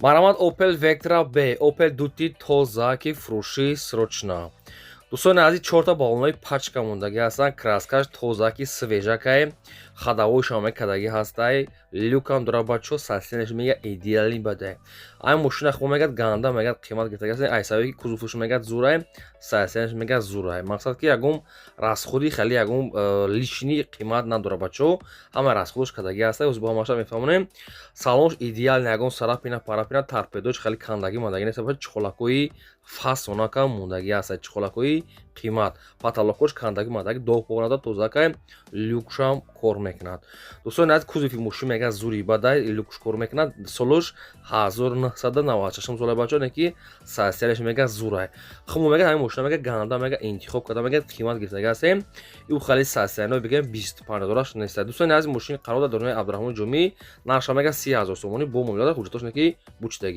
Марҳамат, Opel Vectra B, Opel Duty тоза, ки фурӯши срочно. Дӯстони азиз, чорта баллонои пачка мондагӣ ҳастанд, краскаш тоза, ки свежакай, ходовойшам мекардагӣ ҳастай, люкам дора, бачо, состояниеш мега идеальный бадай. Ай мошина хуб мегад, ганда мегад, қимат гирифтагӣ ҳаст, ай сабаби ки кузовш мегад зурай, состояниеш мегад зурай. Мақсад, ки ягон расходи хеле, ягон лишний қимат надора, бачо, ҳама расходш кардагӣ ҳастай. Оз бо ҳамаша мефаҳмонем. Салонш идеальный, ягон царапина парапина, торпедош хеле кандагӣ мондагӣ нест, чехолакҳои фасонака мондагӣ ҳастай, чехолакҳои қимат, потолокош кандагӣ мондагӣ, доғ тозакай, люкшам кор мекунад. Дӯстони азиз, кузови мошин мегад зури бадай, люкш кор мекунад. Солош 1996 сола, бачо, не ки состояниеш мегад зурай. Хумо мегад, ҳамин мошина мегад ганда, мегад, интихоб карда, мегад, қимат гирифтагӣ ҳастем. Ю хеле состоянио бигем, 25 ҳазораш нест. Дӯстони азиз, мошини қарор дар дорнои Абдурахмони Ҷомӣ, нархша мегад 30 000 сомонӣ, бо муомилата, ҳуҷҷатош не ки бучидагӣ.